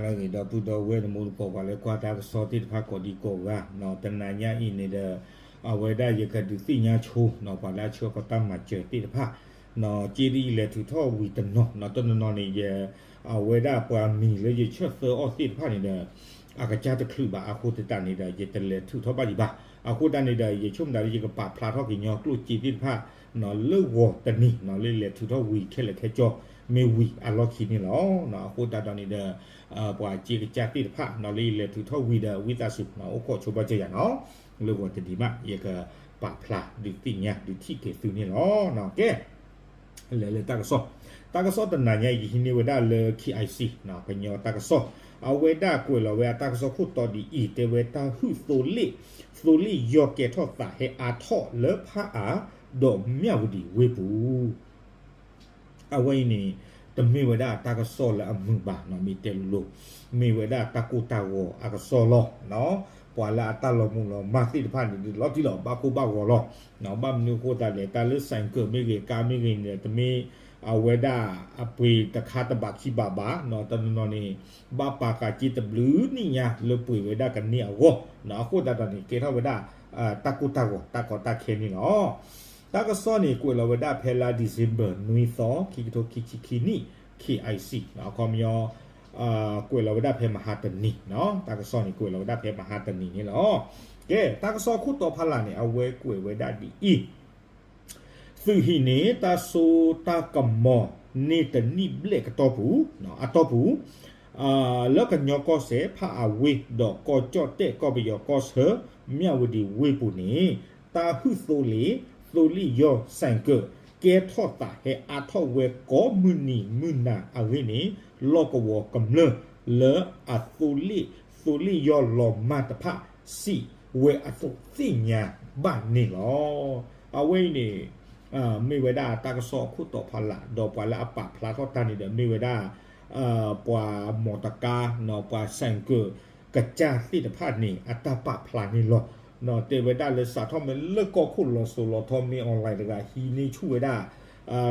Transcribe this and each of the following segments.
ဂ့ၤ ဒီပုၢ်ဒီဝဲၢ်တံၤသကိး ပှၤလၢကွၢ်တၢ်ကစီၣ်သ့ၣ်တဖၣ်ကိးဒံကိးဂၤ, တနၤညါအံၤန့ၣ်ဒီး အဝဲဒၣ်ယကဒုးသ့ၣ်ညါဆိ ပှၤလၢအဆှၢဃီၤတၢ်မၤစၢၤသ့ၣ်တဖၣ်, က့ဒ်အံၤ လဲၤထုးထီၣ်ဝံၤတနီၤ, တနီၤနီၤန့ၣ် ယ အဝဲဒၣ်ပှၤမံၤလၢယဆၢၣ်သၢအီၤသ့ၣ်တဖၣ်န့ၣ်ဒီး အကစၢ်တချုးဘၣ်အဃိသတးန့ၣ်ဒီး ယတလဲၤထုးထီၣ်ဘၣ်ဒံးဘၣ်. အဃိသတးန့ၣ်ဒီး ယဆိကမိၣ်သးလၢယကပာ်ဖျါထီၣ်ကညီကျိၣ်စ့သ့ၣ်တဖၣ် လၢဂီၤတနံၤ လၢလဲၤထုးထီၣ်ဝံၤခဲလၢာ်ခဲဆ့ မ့ၢ်ဝံၤအလီၢ်ခံန့ၣ်လီၤ. အဃိသတးဒီးန့ၣ်ဒီး ပှၤစ့ကစၢ်သ့ၣ်တဖၣ် လၢယလဲၤထုးထီၣ်ဝံၤဒီး ဝံသးစူၤ အိၣ်ခိးဆိဘၣ်စၢၤယၤနီၤ, လၢဂီၤတနံၤမး ယကပာ်ဖျါဒုးသ့ၣ်ညါဒုးထံၣ်က့ၤသုန့ၣ်လီၤ. ကဲ လဲၤလၢတၢ်ကစီၣ်, တၢ်ကစီၣ်တနၤညါအံၤ ယဟံးန့ၢ်ဝဲဒၣ်လၢ KIC ကညီတၢ်ကစီၣ်, အဝဲဒၣ်ကွဲးလီၤဝဲအတၢ်ကစီၣ်ခိၣ်တီဒ်အံၤ တဲဝဲတၢ်ဟုၣ်သိလ့ၣ်, သိလ့ၣ်ယီၢ်ကဲထီၣ်သးဟဲအါထီၣ်လၢဖးအါ ဒီးမၠၣ်ဝတံၤဝ့ၢ်ပူၤ အဝဲအံၤန့ၣ် တမ့ၢ်ဝဲဒၣ်တၢ်ကစီၣ်လၢအမုာ်ဘၣ်နီၤ, မ့ၢ်တဲလိၤလိၤ, မ့ၢ်ဝဲဒၣ်တၢ်ကိၢ်တၢ်ဂီၤအကစီၣ်လီၤ. ပှၤလၢအတၢ်လီၤမုၢ်လီၤမၢ်သ့ၣ်တဖၣ်န့ၣ် ဒုးလီၤတံၢ်လီၤဘၣ်ကိၢ်ဘၣ်ဂီၤလီၤ. ဘၣ်မနုၤအဃိသတးလဲၣ်, တၢ်လၢ ဆိုင်ကယ် မ့ၢ်ဂ့ၤ ကါမ့ၢ်ဂ့ၤန့ၣ် တမ့ၢ်အဝဲဒၣ်အပှ့ၤတခါတဘးခံဘးဘၣ်, တနီၤနီၤန့ၣ် ဘၣ်ပာ်ဃာ်စ့တဘျုးနံၣ်ညါလၢပှ့ၤဝဲဒၣ်ကန့ၢ်အဂီၢ်, အဃိသတးဒီးန့ၣ် ကဲထီၣ်ဝဲဒၣ် တၢ်ကိၢ်တၢ်ဂီၤတၢ်ကီတၢ်ခဲန့ၣ်လီၤ. တၢ်ကစီၣ်န့ၣ် ကွဲးလီၤဝဲဒၣ်ဖဲလါ December နွံသီ ခံကထိခံဆံခံနံၣ် KIC အခီပညီ ကွဲးလီၤဝဲဒၣ်ဖဲမဟါတနံၤ, တၢ်ကစီၣ်န့ၣ် ကွဲးလီၤဝဲဒၣ်ဖဲမဟါတနံၤန့ၣ်လီၤ. ကဲ တၢ်ကစီၣ်ခိၣ်တီဖးလၢ်န့ၣ် အဝဲကွဲးဝဲဒၣ်ဒ်အံၤ, သုးဟံးန့ၢ်တၢ်စိတၢ်ကမီၤန့ၢ်တနံၣ်ဘျဲၣ်ကတီၢ်ပူၤ, အတီၢ်ပူၤ လၢကညီကီၢ်စဲၣ်ဖးအါဝ့ၢ် ဒီးကီၢ်ကၠီၣ်တဲၣ်ကီၢ်ပယီၤကီၢ်ဆၢ မၠၣ်ဝတံၤဝ့ၢ်ပူၤန့ၣ် တၢ်ဟုၣ်သိလ့ၣ်, သိလ့ၣ်ယီၢ် ဆိုင်ကယ် ကဲထီၣ်သးဟဲအါထီၣ်ဝဲကိးမုၢ်နံၤမုၢ်နၤအဂ့ၢ်န့ၣ် လီၢ်ကဝီၤကမျၢၢ်လၢအသိလ့ၣ်, သိလ့ၣ်ယီၢ်လီၤမၢ်တဖၣ် စံးဝဲအသိးသ့ၣ်ညါဘၣ်န့ၣ်လီၤ. အဝဲအံၤန့ၣ် မ့ၢ်ဝဲဒၣ်တၢ်ကစီၣ်အခိၣ်တီဖးလၢ် ဒီးပှၤလၢအပာ်ဖျါထီၣ်တၢ်န့ၣ်ဒီး မ့ၢ်ဝဲဒၣ် ပှၤမီၢ်တကါ ပှၤ ဆိုင်ကယ် ကစၢ်သ့ၣ်တဖၣ်န့ၣ် အတၢ်ပာ်ဖျါန့ၣ်လီၤ. တဲဝဲဒၣ်လၢစးထီၣ်မ့ၢ်လၢကီၢ်ခိၣ်လီၤစိၤလီၤထီ မ့ၢ် online တဂၤ ဟံးန့ၢ်ဆူၣ်ဝဲဒၣ်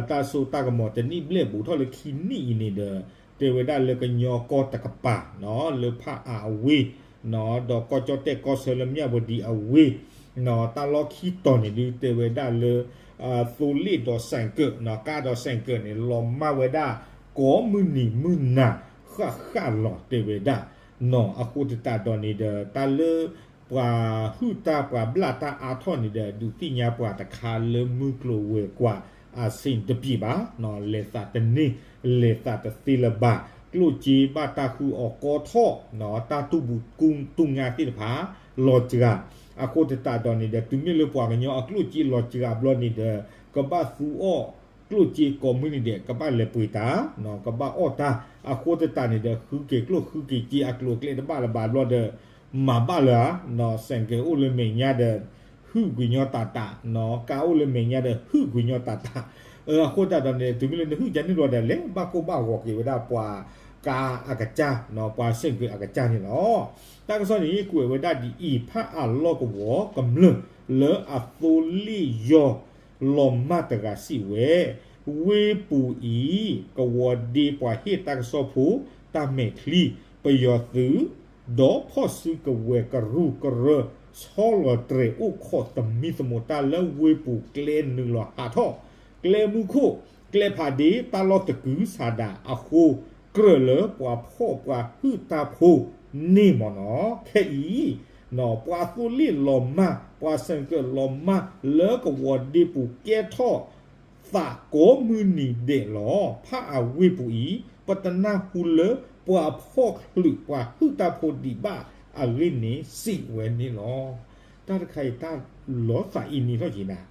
တၢ်စိတၢ်ကမီၤတနံၣ်ဘျဲၣ်ဘူးထီၣ်လၢခံနံၣ်အံၤန့ၣ်ဒီး တဲဝဲဒၣ်လၢကညီကီၢ်တကပၤ လၢဖးအါအဝ့ၢ် ဒီးကီၢ်ကၠီၣ်တဲၣ်ကီၢ်ဆၢလၢမၠၣ်ဝတံၤအဝ့ၢ် တၢ်လီၢ်ခံတီၤန့ၣ်ဒုး တဲဝဲဒၣ်လၢ သိလ့ၣ်ဒီး ဆိုင်ကယ် ကါဒီး ဆိုင်ကယ် န့ၣ် လီၤမၢ်ဝဲဒၣ် ကိးမုၢ်နံၤမုၢ်နၤ ဃၣ်ဃၣ်လီၤတဲဝဲဒၣ် အဃိသတးဒီးန့ၣ်ဒီး တၢ်လၢ ပှၤဟုၣ်တၢ်ပှၤဘျၣ်တၢ်အါထီၣ်န့ၣ်ဒီး ဒုးသ့ၣ်ညါပှၤတခါလၢမုၢ်ကျိၤဝဲၤကွာ် အဆင်တပြေပါ လဲၤသးတန့ၢ် လဲၤသးတသ့လၢၤဘၣ် ကျိၣ်စ့ဘၣ်တၢ်ဃုအီၤကီထီၣ် တၢ်တူၢ်ဘူးတူၢ်ငါသ့ၣ်တဖၣ် လီၤစှၤ အဃိသတးဒီးန့ၣ်ဒီး တုၤမ့ၢ်လၢပှၤကညီအကျိၣ်စ့လီၤစှၤဘျီန့ၣ်ဒီး ကဘၣ်သူအီၣ်ကျိၣ်စ့ကိးမုၢ်နံၤဒဲး ကဘၣ်လဲၤပှ့ၤတၢ် ကဘၣ်အီၣ်တၢ် အဃိသတးန့ၣ်ဒီး ဃုက့ၤကျိၣ်ဃုက့ၤစ့အကျိၤအကျဲတဘၣ်လၢၤဘၣ်ဘျီဒီး မၤဘၣ်လၢၤဧါ ဆိုင်ကယ် အိၣ်လၢမဲာ်ညါဒီး ဟုၣ်ကွံာ်ညီတၢ်တၢ် ကါအိၣ်လၢမဲာ်ညါဒီး ဟုၣ်ကွံာ်ညီတၢ်တၢ် အဃိသတးဒီးန့ၣ် တုၤမ့ၢ်လၢနဟုၣ်ကန့ၢ်ဘျီဒီး လဲၤဘၣ်ကိၢ်ဘၣ်ဂီၤက့ၤဝဲဒၣ်ပှၤကါအကစၢ် ပှၤ ဆိုင်ကယ် အကစၢ်န့ၣ်လီၤ. တၢ်ကစီၣ်န့ၣ် ကွဲးဝဲဒၣ်ဒ်အံၤ ဖးအါလီၢ်ကဝီၤကမျၢၢ် လၢအသိလ့ၣ်ယီၢ်လီၤမၢ်တဂၤစံးဝဲ ဝ့ၢ်ပူၤအံၤ ကဝီၤဒ့ပှၤဟ့ၣ်တၢ်ကစီၣ်ဖိ တၢ်မဲာ်ချံ ပယီၤသုး ဒီးဖီၣ်စုကဝဲၤကရူၢ်ကရၢ ဆီလီၤတြဲၤအိၣ်ခိးသမံသမိးတၢ်လၢဝ့ၢ်ပူၤ ကျဲနုာ်လီၤဟးထီၣ် ကျဲမုၢ်ခိၣ် ကျဲဖးဒ့ တၢ်လီၢ်သကုၤဆးဒးအဃိ ကြၢးလၢပှၤဖီၣ်ပှၤဟုၣ်တၢ်ဖိန့ၣ်မ့ၢ်နီၤ ခဲအံၤ ပှၤသိလ့ၣ်လီၤမၢ် ပှၤ ဆိုင်ကယ် လီၤမၢ် လၢကဝီၤဒ့ပူၤကဲထီၣ် သးကိးမုၢ်နံၤဒဲးလီၤ. ဖးအါဝ့ၢ်ပူၤအံၤ ပတနၢ်ဟူလၢပှၤဖီၣ်ချုးပှၤဟုၣ်တၢ်ဖိဒံးဘၣ်အဂ့ၢ်န့ၣ် စံးဝဲန့ၣ်လီၤ. တၢ်တခါအံၤတၢ်လီၤသးအံၤန့ၣ်ထီၣ်က့ၤနၤ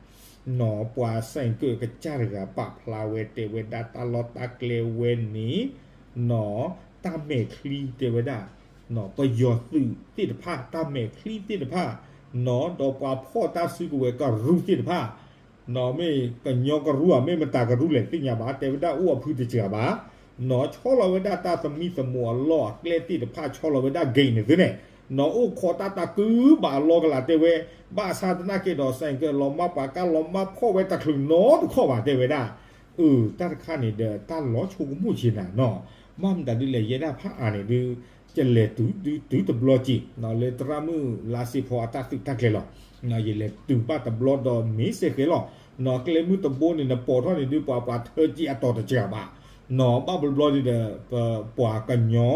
နီၢ် ပှၤ ဆိုင်ကယ် ကစၢ်တဂၤပာ်ဖျါဝဲတဲဝဲဒၣ်တၢ်လီၢ်တၢ်ကျဲဝဲန့ၣ် နီၢ် တၢ်မဲာ်ချံတဲဝဲဒၣ် နီၢ် ပယီၤသုးသ့ၣ်တဖၣ် တၢ်မဲာ်ချံသ့ၣ်တဖၣ် နီၢ် ဒီးပှၤဖီၣ်တၢ်စုကဝဲၤကရူၢ်သ့ၣ်တဖၣ် နီၢ် မ့ၢ်ကညီကရူၢ်ဧါ မ့ၢ်မတၤကရူၢ်လဲၣ်သ့ၣ်ညါဘၣ် တဲဝဲဒၣ်အိၣ်အဖုတစှၤဘၣ် နီၢ် ဆီလီၤဝဲဒၣ်တၢ်သမံသမိးအလီၢ်အကျဲသ့ၣ်တဖၣ် ဆီလီၤဝဲဒၣ် gate န့ၣ်သုန့ၣ် နီၢ် အိၣ်ခိးတၢ်တၢ်ကုဘၣ်အလီၢ်ကလာ်တဲဝဲ ဘၣ်ဆၣ်သနာ်က့ဒီး ဆိုင်ကယ် လီၤမၢ် ပှၤကါလီၤမၢ် ဖီၣ်ဝဲတချုးနီတခီၣ်ဘၣ်တဲဝဲဒၣ် အၢ တၢ်တခါန့ၣ်ဒီး တၢ်လီၤဆိကမိၣ်ဆ့ၣ်နၤနီၢ် ဘၣ်မတၤဒုးလဲၤယဲဒၣ်ဖးအါန့ၣ်ဒုး ယလဲၤတုၤဒုးတုၤတဘျီက့ၤ လၢသရၣ်မုၣ်လါစ့ဖီအတၢ်သုးတၢ်ကျဲၤလီၤ. ယလဲၤတုၤဘၣ်တဘျီဒီးမ့ၢ်စ့ၢ်ကီးလီၤ. နီၢ်ကျဲမုၢ်တဘိန့ၣ် နပိာ်ထီၣ်န့ၣ်ဒုး ပှၤပှၤထၢက့ၤအတီၤတစှၤဘၣ်. နီၢ်ဘၣ်ဘျီဘျီန့ၣ်ဒီး ပပှၤကညီ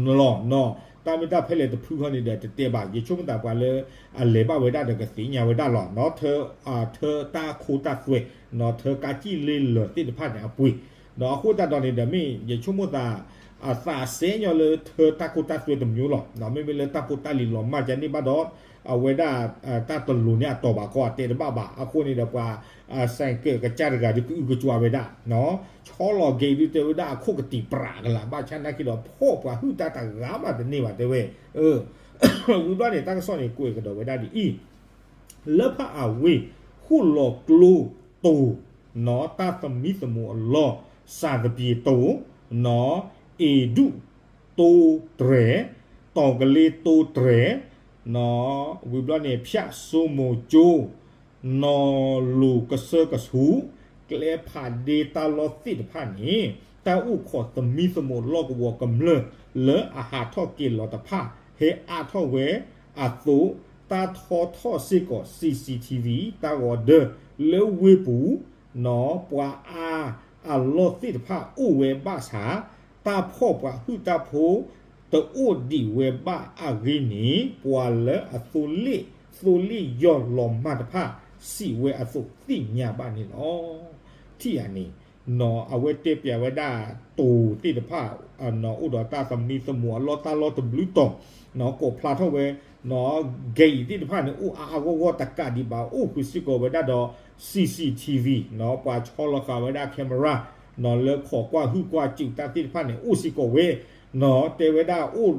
လီၤ. နီၢ်တၢ်မ့ၢ်တၢ်ဖဲလဲၣ်တဖုဃီန့ၣ်ဒီး တတဲဘၣ် ယဆိကမိၣ်သးပှၤလၢ အလဲၤဘၣ်ဝဲဒၣ်ဒီးကသ့ၣ်ညါဝဲဒၣ်လီၤ. နီၢ်ထၢ ထၢတၢ်ခိတၢ်သွဲ နီၢ်ထၢကါကံၣ်လ့လၢာ်သ့ၣ်တဖၣ်န့ၣ်အပှ့ၤ ဒီးအဃိသတးဒီးန့ၣ်ဒီး မ့ၢ်ယဆိကမိၣ်သး အသးစဲညီလၢထၢတၢ်ခိတၢ်သွဲတမျိုးလီၤ. မ့မ့ၢ်လၢတၢ်ဖိတၢ်လံၤလီၤမၢ်ကန့ၣ်ဘၣ်ဒီး အဝဲဒၣ် တၢ်တလိၤန့ၢ်အတီၤဘၣ်ခီအတဲတဘၣ်ဘၣ်. အဃိန့ၣ်ဒီးပှၤ စဲးကၢးကစၢ်တဂၤဒုးကအုကကွၢ်ဝဲဒၣ် ဆီလီၤက့ၤဒုးတဲဝဲဒၣ်အခိၣ်ကတံာ်ပြးကလာ် ဘၣ်ဆၣ်နာ်က့ဒီးဖီၣ်ပှၤဟုၣ်တၢ်တဂၤမးတန့ၢ်ဘၣ်တဲဝဲ ဝံၤဘျီန့ၣ် တၢ်ကစီၣ်န့ၣ် ကွဲးကဒီးဝဲဒၣ်ဒ်အံၤ လၢဖးအါဝ့ၢ် ဃိၣ်လီၤကျိတိၤ နီၢ်တၢ်သမံသမိးအလီၢ် စးသပ့ၤတိၤ နီၢ်အ့ၤဒူၣ်တိတြဲၤ တီၤကလ့တိတြဲၤ နီၢ်ဝံၤဘျီန့ၣ် ဖၠးစိမိၤကၠိ နီၢ်လိၤကစၢၢ်ကဆူး ကျဲဖးဒ့တၢ်လီၢ်သ့ၣ်တဖၣ်န့ၣ် တၢ်အိၣ်ခိးသမံသမိးလီၢ်ကဝီၤကမျၢၢ်လၢအဟးထီၣ်က့ၤလီၤတဖၣ် ဟဲအါထီၣ်ဝဲအသိး တၢ်ထီထီၣ်စ့ၢ်ကီး CCTV တၢ်ဂီၤဒၢလၢဝ့ၢ်ပူၤ နီၢ်ပှၤအါအလီၢ်သ့ၣ်တဖၣ်အိၣ်ဝဲဘၣ်ဆၣ် တၢ်ဖီၣ်ပှၤဟုၣ်တၢ်ဖိ တအိၣ်ဒံးဝဲဘၣ်အဂ့ၢ်န့ၣ် ပှၤလၢအသိလ့ၣ် သိလ့ၣ်ယီၢ်လီၤမၢ်တဖၣ် စံးဝဲအသိးသ့ၣ်ညါဘၣ်န့ၣ်လီၤ. ထံၣ်ဧါန့ၣ် နီၢ်အဝဲတဲပျးဝဲဒၣ်တိၤသ့ၣ်တဖၣ် နီၢ်အိၣ်ဒီးတၢ်သမံသမိးအလီၢ်တၢ်လီၢ်တဘျုးတီၤ နီၢ်ကိးဖျါထီၣ်ဝဲ နီၢ် gate သ့ၣ်တဖၣ်န့ၣ် အိၣ်အါအါဂီၢ်ဂီၢ်တကးဒံးဘၣ် အိၣ်ဃုာ်စ့ၢ်ကီးဝဲဒၣ်ဒီး CCTV နီၢ်ပှၤဆီလီၤဃာ်ဝဲဒၣ် camera နီၢ်လၢခိးကွၢ်ဟုၣ်ကွၢ် စုးတၢ်သ့ၣ်တဖၣ်န့ၣ် အိၣ်စ့ၢ်ကီးဝဲ နီၢ်တဲဝဲဒၣ်အိၣ်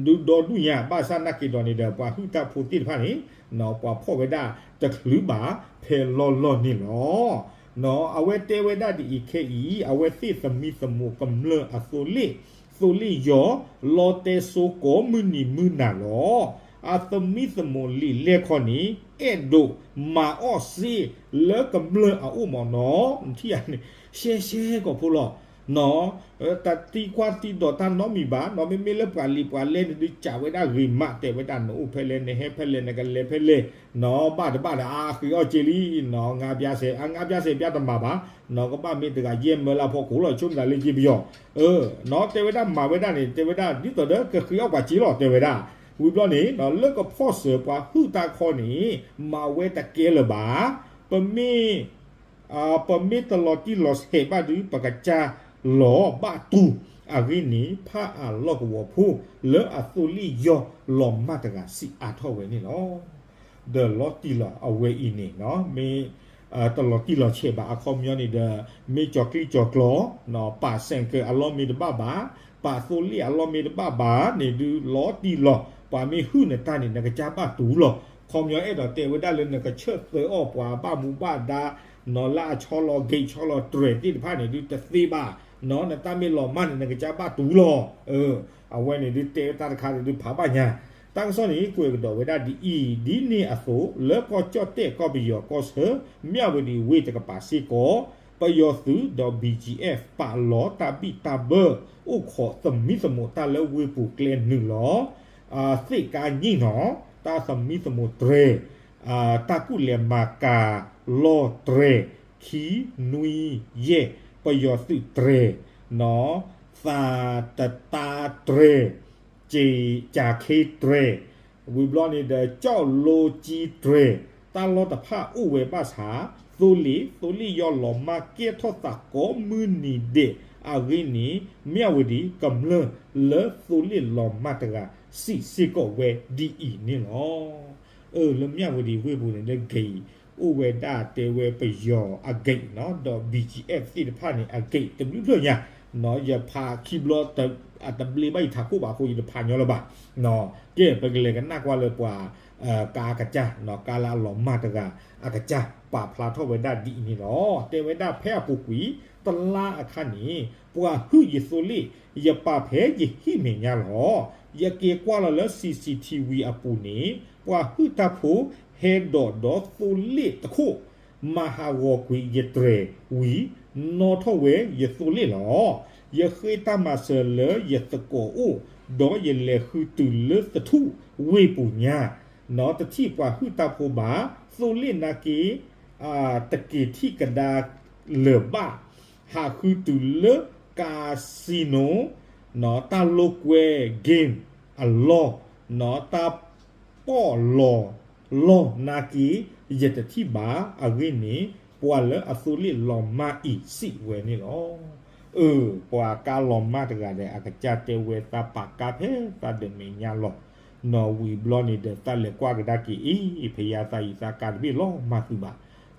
ဒုဒီဒူၣ်ညါ ဘၣ်ဆၣ်နာ်က့ဒီးန့ၣ်ဒီး ပှၤဟုၣ်တၢ်ဖိသ့ၣ်တဖၣ်န့ၣ် နီၢ်ပှၤဖီၣ်ဝဲဒၣ်တချုးဘၣ် ဖဲလီၢ်လီၢ်န့ၣ်လီၤ. နီၢ်အဝဲတဲဝဲဒၣ်ဒ်အံၤခဲအံၤ အဝဲသ့ၣ်သမံသမိးကမျၢၢ်အသိလ့ၣ် သိလ့ၣ်ယီၢ် လီတဲစိကိးမုၢ်နံၤမုၢ်နၤလီၤ. အသမံသမိးလံာ်လဲၢ်ခီန့ၣ် အဲၣ်ဒိးမၤအီၣ်စ့လၢကမျၢၢ်အအိၣ်မးနီၢ် နထံၣ်ဧါန့ၣ် ရှဲရှဲကီၢ်ဖိလီၤ. နီၢ် တသံကွၢ်သံဒိးတၢ်နီတမံၤဘၣ် နီၢ်မ့မ့ၢ်လၢပှၤလံၤပှၤလဲၢ်န့ၣ်ဒုး စံးဝဲဒၣ်ဂ့ၤမး တဲဝဲဒၣ်နအိၣ်ဖဲလဲၣ် နဟဲဖဲလဲၣ် နကလဲၤဖဲလဲၣ် နီၢ်ဘၣ်တဘၣ်ဒီးအါဃ့အီၣ်က့လံ နီၢ် ငါးပြားဆယ် အငါးပြားဆယ်ပြားတမၤဘၣ် နီၢ်ကဘၣ်မ့ၢ်တဂၤယဲၢ်မၢလၢအဖီခိၣ်လီၤ ဆိကမိၣ်သးလၢက့ပယီၤ နီၢ်တဲဝဲဒၣ်မၤဝဲဒၣ်န့ၣ် တဲဝဲဒၣ်ဒ်သိးဒီးကဃ့အီၣ်ပှၤက့လီၤ တဲဝဲဒၣ် ဝံၤဘျီန့ၣ် လၢကဖီၣ်စၢၤပှၤဟုၣ်တၢ်ခီန့ၣ် မၤဝဲတကဲလၢၤဘၣ် ပမ့ၢ် ပမ့ၢ်တလီၤတံၢ်လီၤဆဲးဘၣ်ဒုး ပကစၢ်လီၤဘၣ်တူၢ်အဂ့ၢ်န့ၣ် ဖးအါလီၢ်ကဝီၤဖိ လၢအသိလ့ၣ်ယီၢ်လီၤမၢ်တဂၤစံးအါထီၣ်ဝဲန့ၣ်လီၤ. ဒီးလီၤတံၢ်လီၤအဝဲအံၤန့ၣ် မ့ၢ် တလီၤတံၢ်လီၤဆဲးဘၣ် အခီပညီန့ၣ်ဒီး မ့ၢ်ကၠီၤကျံကၠီၤကျီ ပာ်စဲးကၢးအလီၢ်မ့ၢ်တဘၣ်ဘၣ် ပာ်သိလ့ၣ်အလီၢ်မ့ၢ်တဘၣ်ဘၣ်န့ၣ်ဒုး လီၤတံၢ်လီၤ ပှၤမ့ၢ်ဟုၣ်နတၢ်န့ၣ် နကစၢ်ဘၣ်တူၢ်လီၤ. ခီပညီအဲၣ်ဒိးတဲဝဲဒၣ်လၢနကဆၢၣ်သၢအီၣ်ပှၤဘၣ်မူဘၣ်ဒါ နီၢ်လၢအဆီလီၤ gate ဆီလီၤတြဲၤသ့ၣ်တဖၣ်န့ၣ်ဒုးတသ့ဘၣ် နီၢ် နတၢ်မ့ၢ်လီၤမၢ်န့ၣ် နကစၢ်ဘၣ်တူၢ်လီၤ. အဝဲန့ၣ်ဒုးတဲဝဲတၢ်တခါန့ၣ်ဒုးဖးဘၣ်ညါ တၢ်ကစီၣ်န့ၣ် ကွဲးကဒီးဝဲဒၣ်ဒ်အံၤ ဒ်န့ၣ်အသိး လၢကီၢ်ကၠီၣ်တဲၣ်ကီၢ်ပယီၤကီၢ်ဆၢ မၠၣ်ဝတံၤဝ့ၢ်တကပၤစ့ၢ်ကီး ပယီၤသုးဒီး ဘီၣ်ကၠံၣ်အဲၣ် ပာ်လီၤတၢ်ဘံၣ်တၢ်ဘၢ အိၣ်ခိးသမံသမိးတၢ်လၢဝ့ၢ်ပူၤကျဲနုာ်လီၤ သ့ၣ်ကါည့ၣ်နီၢ် တၢ်သမံသမိးတြဲၤ တၢ်ကူၣ်လဲၤမၤကၤလီၢ်တြဲၤ ခံနွံယဲၢ် ပယီၤသုးတြဲၤ နီၢ် သးတတါတြဲၤ ကၠၤခ့တြဲၤ ဝံၤဘျီန့ၣ်ဒီး ကၠီၣ်လိကၠံတြဲၤ တၢ်လီၢ်တဖၣ်အိၣ်ဝဲဘၣ်ဆၣ် သိလ့ၣ် သိလ့ၣ်ယီၢ်လီၤမၢ်ကဲထီၣ်သးကိးမုၢ်နံၤဒဲးအဂ့ၢ်န့ၣ် မၠၣ်ဝတံၤကမျၢၢ်လၢသိလ့ၣ်လီၤမၢ်တဂၤ စံးစ့ၢ်ကီးဝဲဒ်အံၤန့ၣ်လီၤ. အၢ လၢမၠၣ်ဝတံၤဝ့ၢ်ပူၤန့ၣ် လၢ gate အိၣ်ဝဲဒၣ်တဲဝဲပယီၤအ gate နီၢ် ဒီး ဘီၣ်ကၠံၣ်အဲၣ် သ့ၣ်တဖၣ်န့ၣ် အ gate တဘျုးဖျၢၣ်ညါ နီၢ် ယဖးခံဘျီ အတဘျ့ဘၣ်ယထးခိၣ်ဘၣ်အဃိ ယတဖးညီလၢၤဘၣ် ကဲ ပကလဲၤကနၣ်ကွၢ်လၢပှၤ ကါကစၢ် နီၢ် ကါလၢအလီၤမၢ်တဂၤ အကစၢ် ပာ်ဖျါထီၣ်ဝဲဒၣ်ဒ်အံၤန့ၣ်လီၤ. တဲဝဲဒၣ်ဖဲအပူၤကွံာ် တလါအခါန့ၣ် ပှၤဟုၣ်ယသိလ့ၣ် ယပာ်ဖဲယဟံၣ်မဲာ်ညါလီၤ. ယက့ၤကွၢ်လီၤလၢ CCTV အပူၤန့ၣ် ပှၤဟုၣ်တၢ်ဖိ ဟဲဒိးဒီးသိလ့ၣ်တခိၣ် မၤဟးဂီၤကွံာ်ယတြဲၤဝံၤ နီၣ်ထီၣ်ဝဲယသိလ့ၣ်လီၤ. ယဃ့တၢ်မၤစၢၤလၢယသကိးအိၣ် ဒီးယလဲၤဃုတုၤလၢသထူၣ်ဝ့ၢ်ပူၤညါ, နီၣ်တထံၣ်ပှၤဟုၣ်တၢ်ဖိဘၣ်, သိလ့ၣ်နာ်က့ တက့ၤထံၣ်ကဒါလၢၤဘၣ်, ဟးဃုတုၤလၢ casino နီၣ်တၢ်လိာ်ကွဲ game အလီၢ်, နီၣ်တၢ်ပီၣ်လီၤလီၢ်နာ်က့ ယတထံၣ်ဘၣ်, အဂ့ၢ်န့ၣ် ပှၤလၢအသိလ့ၣ်လီၤမၢ်အံၤစံးဝဲန့ၣ်လီၤ. အၢ ပှၤကါလီၤမၢ်တဂၤဒီး အကစၢ်တဲဝဲသးပာ်ကါဖဲသးဒီးမဲာ်ညါလီၤ, နီၣ်ဝံၤဘျီန့ၣ်ဒီး သးလဲၤကွၢ်ကဒါက့ၤအံၤ ဖဲယါသးအံၤသးကါတဘ့ၣ်လီၤမၢ်သုဘၣ်,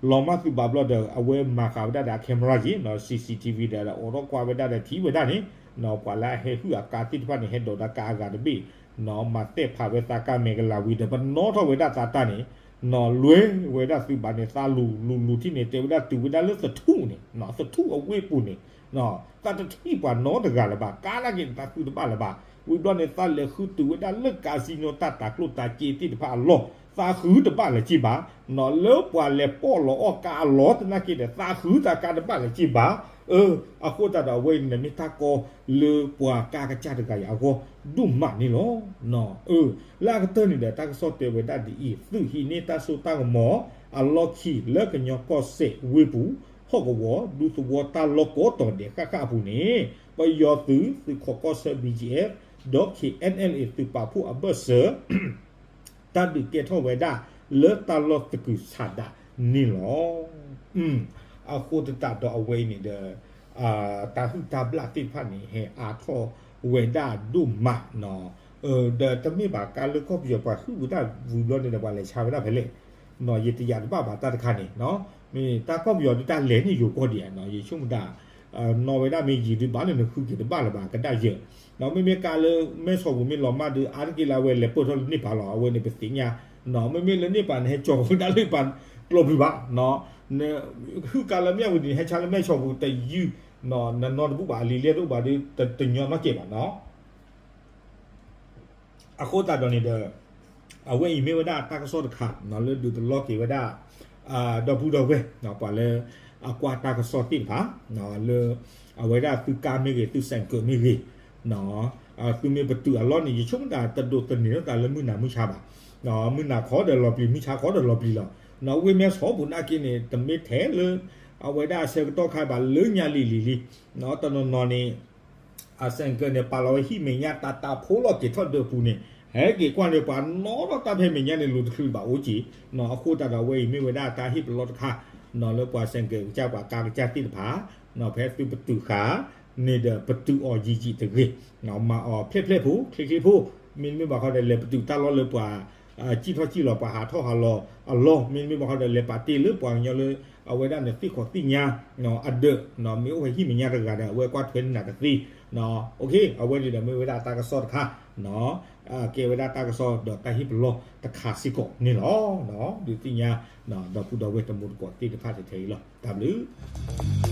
လီၤမၢ်သုဘၣ်ဘျီဒီး အဝဲမၤဃာ်ဝဲဒၣ်ဒီးအ camera က့ၤ နီၣ် CCTV ဒီးအိးထီၣ်ကွၢ်ဝဲဒၣ်ဒီးထံၣ်ဝဲဒၣ်န့ၣ်, နီၣ်ပှၤလၢအဟဲဟုၣ်အကါသ့ၣ်တဖၣ်န့ၣ် ဟဲဒိးဒီးကါအဂၤတဘ့ၣ်, နီၣ်မၤသဲၣ်ဖးဝဲသးကါမဲာ်ကလၤဝံၤဒီး ပနီၣ်ထီၣ်ဝဲဒၣ်သးတၢ်န့ၣ်, နီၣ်လွဲဝဲဒၣ်သုဘၣ်န့ၣ် သးလူၤလူၤလူၤထံၣ်န့ၣ် တဲဝဲဒၣ်တုၤဝဲဒၣ်လၢသထူၣ်န့ၣ် နီၣ်သထူၣ်အဝ့ၢ်ပူၤန့ၣ်, နီၣ်သးတထံၣ်ပှၤနီတဂၤလၢၤဘၣ်, ကါနာ်က့န့ၣ် သးဃုတဘၣ်လၢၤဘၣ်, ဝံၤဘျီန့ၣ် သးလဲၤဃုတုၤဝဲဒၣ်လၢ casino တၢ်တၤကျိၣ်တၤစ့သ့ၣ်တဖၣ်အလီၢ် သးဃုတဘၣ်လၢၤက့ၤဘၣ်, နီၣ်လၢပှၤလဲၤပီၣ်လီၤအီၣ်ကါအလီၢ်သနာ်က့ဒီး သးဃုသးကါတဘၣ်လၢၤက့ၤဘၣ်, အၢ အဃိသတးဒီးအဝဲအံၤန့ၣ် မ့ၢ်တၢ်ကီလၢပှၤကါကစၢ်တဂၤအံၤအဂီၢ်ဒိၣ်မးန့ၣ်လီၤ. အၢ လၢအကတၢၢ်န့ၣ်ဒီး တၢ်ကစီၣ်တဲဝဲဒၣ်ဒ်အံၤ, သုးဟံးန့ၢ်တၢ်စိတၢ်ကမီၤ အလီၢ်ခံလၢကညီကီၢ်စဲၣ်ဝ့ၢ်ပူၤ ဟီၣ်ကဝီၤ ဒူသဝီတၢ်လီၢ်ကိးတီၤဒဲးဃၣ်ဃၣ်အပူၤန့ၣ် ပယီၤသုး သုးခိးကီၢ်ဆၢ BGF ဒီး KNLA သုးပာ်ဖှိၣ်အဘၢၣ်စၢၤ တၢ်ဒုးကဲထီၣ်ဝဲဒၣ်လၢတၢ်လီၢ်သကုၤဆးဒးန့ၣ်လီၤ. အဃိသတးဒီးအဝဲအံၤန့ၣ်ဒီး တၢ်ဟုၣ်တၢ်ဘျၣ်သ့ၣ်တဖၣ်န့ၣ် ဟဲအါထီၣ်ဝဲဒၣ်ဒိၣ်မး, ဒီးတမ့ၢ်ဘၣ်ကါလၢကီၢ်ပယီၤပှၤဟုၣ်ဝဲဒၣ်ဝံၤဘျီန့ၣ်ဒီး ပှၤလဲၤဆါဝဲဒၣ်ဖဲလဲၣ်, ယတယာ်တဘၣ်ဘၣ်တၢ်တခါန့ၣ်, မ့ၢ်တၢ်ကီၢ်ပယီၤဒုးတၢ်လဲၤန့ၣ်ယိၤကီၢ်ဒံးဧါ, ယဆိကမိၣ်တၢ် နီၣ်ဝဲဒၣ်မ့ၢ်ယံာ်ဒုးဘၣ်လၢနဃုက့ၤတဘၣ်လၢၤဘၣ် ကဒၣ်ယဲၢ်, မ့မ့ၢ်ကါလၢမဲၢ်ဆီးပူၤမ့ၢ်လီၤမၢ်ဒုး အါတက့ၢ်လၢအဝဲလဲၤပၢၢ်ထီၣ်လၢန့ၣ်ပၤလီၤ, အဝဲန့ၣ်ပသ့ၣ်ညါ, မ့မ့ၢ်လၢန့ၣ်ပၤန့ၣ် ဟဲကၠီၤဝဲဒၣ်လၢပၤကျိးဘျုးဘၣ်, ဟုၣ်ကါလၢမၠၣ်ဝတံၤန့ၣ် ဟဲဆါလၢမဲၢ်ဆီးပူၤတယုၢ်, နနီတဘူၣ်ဘၣ် အလံၤလဲၢ်တအိၣ်ဘၣ်ဒီး တညီနီတစဲးဘၣ်နီၤ. အဃိသတးဒီးန့ၣ်ဒီး အဝဲအံၤမ့ၢ်ဝဲဒၣ်တၢ်ကစီၣ်တခါ လၢဒုးတလီၤက့ၤဝဲဒၣ် ဒီပုၢ်ဒီဝဲၢ် ပှၤလၢအကွၢ်တၢ်ကစီၣ်သ့ၣ်တဖၣ် လၢအဝဲဒၣ်သုကါမ့ၢ်ဂ့ၤ သုစဲးကၢးမ့ၢ်ဂ့ၤ သုမ့ၢ်ပတုာ်အလီၢ်န့ၣ် ယဆိကမိၣ်တၢ်တဒိးသန့ၤထီၣ်သးလၢမုၢ်နၤမုၢ်ဆါဘၣ်, မုၢ်နၤခီဒီးလီၤပျံၤ မုၢ်ဆါခီဒီးလီၤပျံၤလီၤ. ဝ့ၢ်မဲၢ်ဆီးပူၤနာ်က့န့ၣ် တမ့ၢ်ထဲလၢ အဝဲဒၣ်ဆၢကတီၢ်ခါဘၣ် လၢညါလံၤလံၤလံ တနီၤနီၤန့ၣ် အစဲးကၢးန့ၣ် ပာ်လီၤဝဲဟံၣ်မဲာ်ညါတၢ်တၢ်ဖိလီၤက့ၤထီၣ်ဒၢးပူၤန့ၣ် ဟဲက့ၤကွၢ်န့ၣ် ပှၤနီၣ်ထီၣ်တၢ်ဖဲမဲာ်ညါန့ၣ် လူၤတချုးဘၣ်အိၣ်က့ၤ, အဃိသတးဒီးအဝဲအံၤမ့ၢ်ဝဲဒၣ်တၢ်ဟ့ၣ်ပလီၢ်တခါ လၢပှၤစဲးကၢးကစၢ်ပှၤကါကစၢ်သ့ၣ်တဖၣ် ဖဲသုပတုာ်ဃာ်န့ၣ်ဒီး ပတုာ်အီၤယံာ်ယံာ်တဂ့ၤ, မၤအီၤဖျဲၣ်ဖျဲၣ်ဖိ ချ့ချ့ဖိ, မ့တမ့ၢ်ဘၣ်ဃီဒီး လဲၤပတုာ်တၢ်လီၢ်လၢပှၤ စံၣ်ထီၣ်စံၣ်လီၤ ပှၤဟးထီၣ်ဟးလီၤအလီၢ်, မ့တမ့ၢ်ဘၣ်ဃီဒီး လဲၤပာ်တ့ၢ်လၢပှၤကညီလၢ အဝဲဒၣ်န့ၣ်သ့ၣ်ခီၣ်သ့ၣ်ညါအဒၢး, မ့ၢ်အိၣ်ဝဲဟံၣ်မဲာ်ညါတဂၤဒီး အဝဲကွၢ်ထွဲန့ၢ်နၤတသ့, အဝဲန့ၣ်ဒီးမ့ၢ်ဝဲဒၣ်တၢ်ကစီၣ်တခါ ကဲဝဲဒၣ်တၢ်ကစီၣ်ဒီးတၢ်ဟ့ၣ်ပလီၢ်တခါစ့ၢ်ကီးန့ၣ်လီၤ. ဒုးသ့ၣ်ညါ ဒီပုၢ်ဒီဝဲၢ်တံၤသကိးသ့ၣ်တဖၣ်ထဲအံၤလီၤ. တၢ်ဘျုး